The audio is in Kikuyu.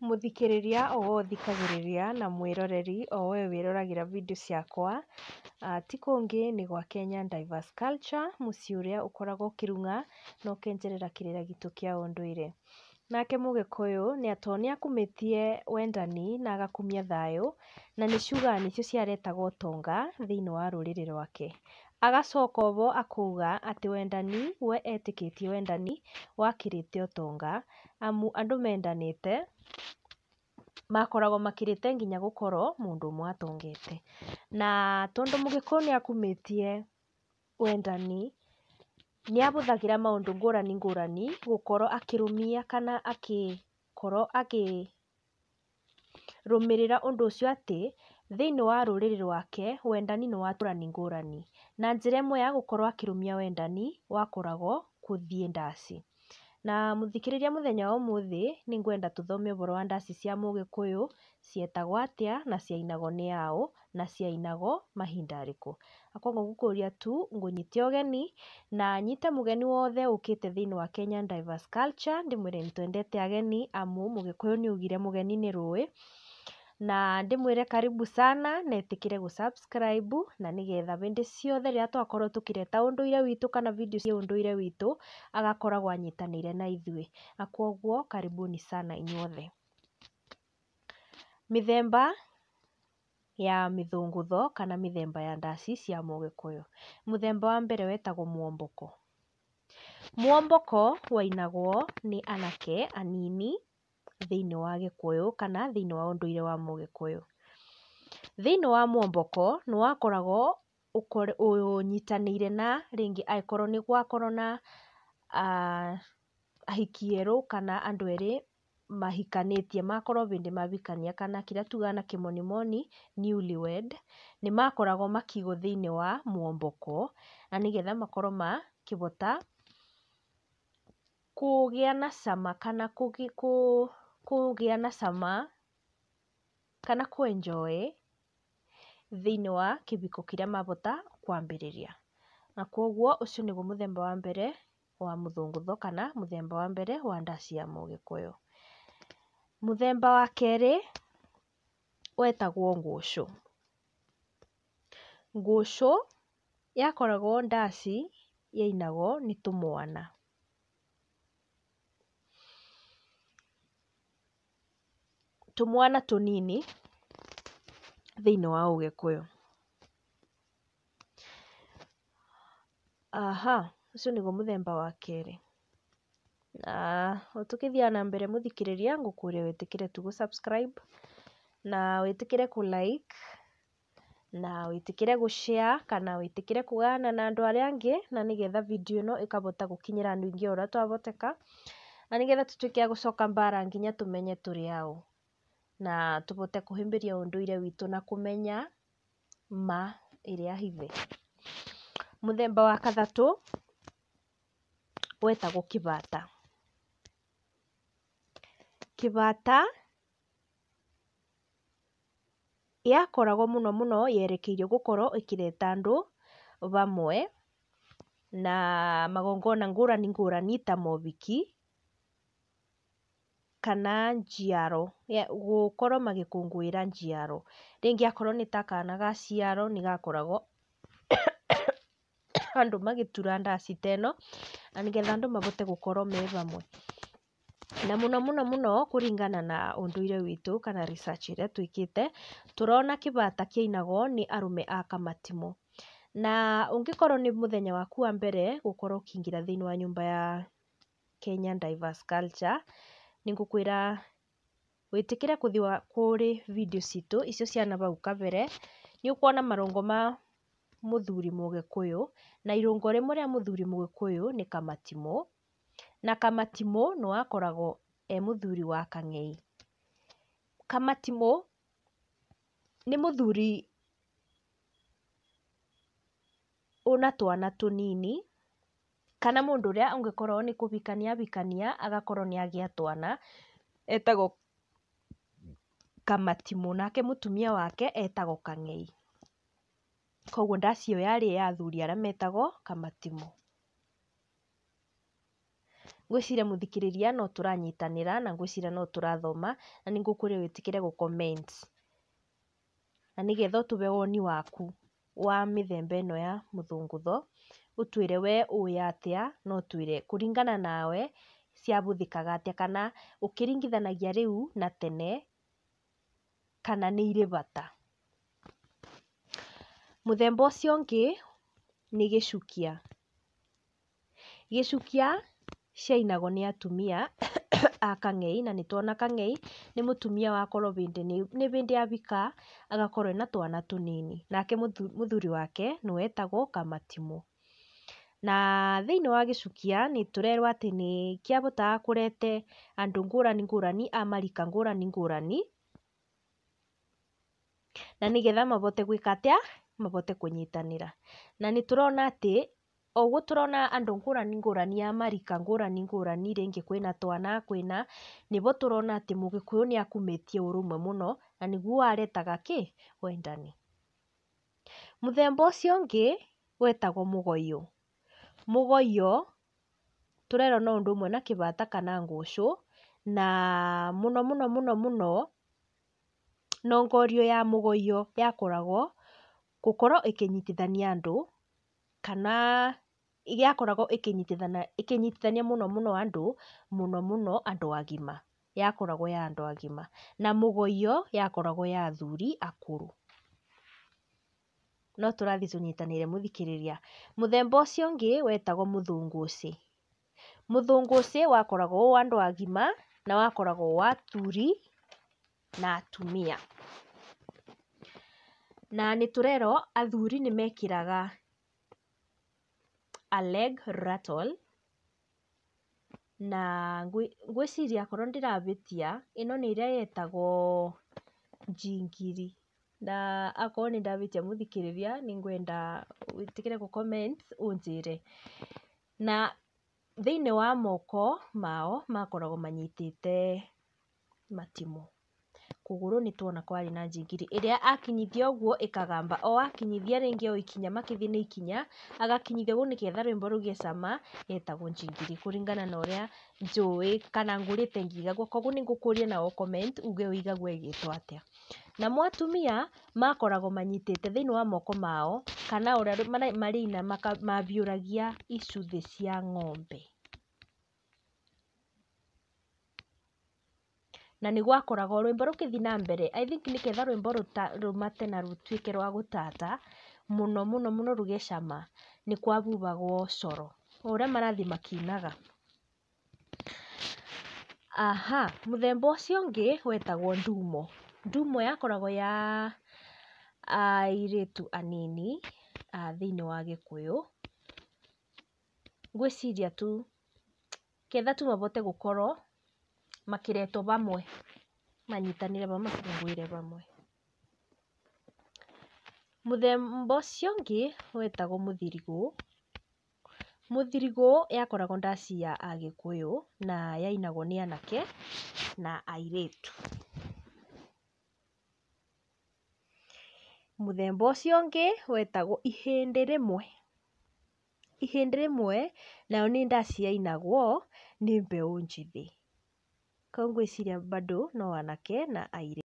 Mũthikĩrĩria o we ũthikagĩrĩria na mwĩroreri o we wĩroragĩra video ciakwa, ti kũngĩ nĩ gwa Kenyan Diverse Culture, mũciĩ ũrĩa ũkoragwo ũkĩrung'a na ũkenjerera kĩrĩra gitũ kĩa ũndũire. Nake mũgĩkũyũ to nĩakumĩtie wendani na agakumia thayũ, na nĩciugaga nĩcio ciaretaga ũtonga thĩinĩ wa rũrĩrĩ rwake. Agacoka oho akauga atĩ wendani, we etĩkĩtie wendani wakĩrĩte ũtonga, amu andũ mendanĩte makoragwo makĩrĩte nginya gũkorwo mũndũ ũmwe atongete. Na tondũ mũgĩkũyũ nĩ akumĩtie wendani, nĩ ahũthagĩra maũndũ ngũrani ngũrani gũkorwo akĩrũmia kana akĩkorwo akĩrũmĩrĩra ũndũ ũcio atĩ, thĩinĩ wa rũrĩrĩ rwake wendani nĩ wa ngũrani ngũrani. Na njĩra ĩmwe ya gũkorwo akĩrũmia wendani wakoragwo gũthiĩ ndaci. Na mũthikĩrĩria mũthenya wa ũmũthĩ nĩ ngwenda tũthome ũhoro wa ndaci cia mũgĩkũyũ, cietagwo atĩa na ciainagwo nĩ aũ na ciainagwo mahinda marĩkũ. Na koguo ngũkũria tu ngũnyite ũgeni na nyite mũgeni wothe ũkĩte thĩinĩ wa Kenyan Diverse Culture, ndĩmwĩre nĩ twendete ageni amu mũgĩkũyũ nĩ augire mũgeni nĩ rũĩ, na ndĩmwĩre karibu sana na etĩkĩre gũ subscribe na nĩgetha hĩndĩ ciothe rĩrĩa twakorwo tũkĩreta ũndũire witũ kana video cia ũndũire witũ agakoragwo anyitanĩire na ithuĩ. Na koguo karibuni sana inyuothe. Mĩthemba ya mĩthũngũtho kana mĩthemba ya ndaci cia mũgĩkũyũ. Mũthemba wa mbere wetagwo mwomboko. Mwomboko wainagwo nĩ anake anini thĩinĩ wa gĩkũyũ kana thĩinĩ wa ũndũire wa mũgĩkũyũ. Thĩinĩ wa mwomboko nĩ wakoragwo ũnyitanĩire na rĩngĩ angĩkorwo nĩ gwakorwo na ahiki erũ kana andũ erĩ mahikanĩtie makorwo hĩndĩ mahikania kana kĩrĩa tugaga na kĩmonimoni newly wed, nĩ makoragwo makĩigwo thĩinĩ wa mwomboko na nĩgetha makorwo makĩhota kũgĩa na cama kana kũgĩa na cama kana kũ enjoy thĩinĩ wa kĩhiko kĩrĩa mahota kwambĩrĩria. Na koguo ũcio nĩguo mũthemba wa mbere wa mũthũngũtho kana mũthemba wa mbere wa ndaci ya mũgĩkũyũ. Mũthemba wa kerĩ wetagwo ngũcũ. Ngũcũ yakoragwo ndaci yainagwo nĩ tũmwana. Tũmwana tũnini thĩinĩ wa ũgĩkũyũ. Aha, ũcio nĩguo mũthemba wa kerĩ. Na o tũkĩthiaga na mbere mũthikĩrĩria, ngũkũria wĩtĩkĩre tu gũ subscribe na wĩtĩkĩre kũ like na wĩtĩkĩre gũ share kana wĩtĩkĩre kũgayana na andũ arĩa angĩ, na nĩgetha video ĩno ĩkahota gũkinyĩra andũ aingĩ o ũrĩa twahoteka, na nĩgetha tũtuĩke a gũcoka mbara nginya tũmenye tũrĩ aũ, na tũhote kũhĩmbĩria ũndũire witũ na kũmenya ma ĩrĩa hithe. Mũthemba wa gatatũ wetagwo kĩbata. Kĩbata yakoragwo mũno mũno yerekeirio gũkorwo ĩkĩreta andũ hamwe na magongona ngũrani ngũrani ta mohiki kana njiaro, gũkorwo magĩkũngũĩra njiaro. Rĩngĩ akorwo nĩ ta kana gaciarwo nĩ gakoragwo andũ magĩtura ndaci ta ĩno, na nĩgetha andũ mahote gũkorwo me hamwe. Na mũno mũno mũno kũringana na ũndũire witũ kana research ĩrĩa twĩkĩte, tũrona kĩbata kĩainagwo nĩ arũme a Kamatimũ. Na ũngĩkorwo nĩ mũthenya waku wa mbere gũkorwo ũkĩingĩra thĩinĩ wa nyũmba ya Kenyan Diverse Culture, nĩ ngũkwĩra wĩtĩkĩre gũthiĩ kũrĩ video citũ icio cia nahau kabere, nĩ ũkuona marũngo ma mũthuri mũgĩkũyũ, na irũngo rĩmwe rĩa mũthuri mũgĩkũyũ nĩ Kamatimũ, na Kamatimũ nĩ wakoragwo e mũthuri wa kang'ei. Kamatimũ nĩ mũthuri ũna twana tũnini, kana mũndũ ũrĩa ũngĩkorwo nĩ kũhikania ahikania agakorwo nĩ agĩa twana, etagwo Kamatimũ, nake mũtumia wake etagwo Kang'ei. Koguo ndaci ĩyo yarĩ ya athuri arĩa metagwo Kamatimũ. Ngwĩciria mũthikĩrĩria no tũranyitanĩra na ngwĩciria no tũrathoma na nĩ ngũkũria wĩtĩkĩre gũ comment na nĩgetha ũtũhe woni waku wa mĩthemba ĩno ya mũthũngũtho, ũtwĩre we ũĩ atĩa na ũtwĩre kũringana nawe ciabũthĩkaga atĩa kana ũkĩringithanagia rĩu na tene kana nĩ irĩ bata. Mũthemba ũcio ũngĩ nĩ gĩcukia. Gĩcukia ciainagwo nĩ atumia a kang'ei na nĩ twona kang'ei nĩ mũtumia wakorwo hĩndĩ nĩ hĩndĩ abika agakorwo ena twana tũnini, nake mũthuri wake nĩwe etagwo Kamatimũ. Na thĩiniĩ wa gĩcukia nĩ tũrerwo atĩ nĩ kĩabotaga kũrete andũ ngũrani ngũrani a marika ngũrani ngũrani, na nĩgetha mabote gwĩka atĩa, mabote kũnyitanĩra. Na nĩ tũrona atĩ o ũguo tũrona andũ ngũrani ngũrani a marika ngũrani ngũrani, rĩngĩ kwĩna twana kwĩna, nĩbo tũrona atĩ mũgĩkũyũ nĩ akumĩtie ũrũmwe mũno na nĩguo waretaga kĩ? Wendani. Mũthemba ũcio ũngĩ wetagwo mũgoyũ. Mũgoyũ tũrerwo no ũndũ ũmwe na kĩbata kana ngũcũ, na mũno mũno mũno mũno nongorio ya mũgoyũ yakoragwo gũkorwo ĩkĩnyitithania andũ kana yakoragwo ĩkĩnyitithania mũno mũno andũ, mũno mũno andũ agima, yakoragwo ya andũ agima. Na mũgoyũ yakoragwo ya athuri akũrũ. No tũrathiĩ tũnyitanĩire mũthikĩrĩria. Mũthemba ũcio ũngĩ wetagwo mũthũngũcĩ. Mũthũngũcĩ wakoragwo wĩ wa andũ agima na wakoragwo wĩ wa athuri na atumia. Na nĩ tũrerwo athuri nĩ mekĩraga a leg rattle na ngwĩciria akorwo ndirabĩtia ĩno nĩ ĩrĩa yetagwo njingiri na akorwo nĩ ndabĩtia mũthikĩrĩria nĩ ngwenda wĩtĩkĩre gũ comment ũnjĩre. Na thĩiniĩ wa moko mao makoragwo manyitĩte matimũ. Kũgũrũ nĩ tuona kwarĩ na njingiri ĩrĩa akinyithia ũguo ĩkagamba, o akinyithia rĩngĩ o ikinya makĩthiĩ na ikinya, agakinyithia ũguo nĩgetha rwĩmbo rũgĩe cama, yetagwo njingiri kũringana na ũrĩa njũĩ kana ngũrĩte ngĩigagua, koguo nĩ ngũkũria nawe ũ comment uge ũigagua ĩgĩtwo atĩa. Namo atumia makoragwo manyitĩte thĩiniĩ wa moko mao kana ũrĩa marĩina mabiũragia icuthĩ cia ng'ombe. Na nĩ gwakoragwo rwĩmbo rũkĩthiĩ na mbere, I think nĩgetha rwĩmbo rũmate na rũtuĩke rwa gũtata mũno mũno mũno rũgĩe cama, nĩ kwabubagwo coro, o ũrĩa marathiĩ makĩinaga. Aha, mũthemba ũcio ũngĩ wetagwo ndumo. Ndumo yakoragwo ya airĩtu anini thĩiniĩ wa gĩkũyũ. Ngwĩciria tu ketha tu mabote gũkorwo makĩretwo hamwe, manyitanĩre hamwe makũngũĩre hamwe. Mũthemba ũcio ũngĩ wetagwo mũthirigũ. Mũthirigũ yakoragwo ndaci ya agĩkũyũ na yainagwo nĩ anake na airĩtu. Mũthemba ũcio ũngĩ wetagwo ihĩndĩ rĩmwe. Ihĩndĩ rĩmwe nayo nĩ ndaci yainagwo nĩ mbeũ njĩthĩ. Koguo ngwĩciria bado no anake na airĩtu.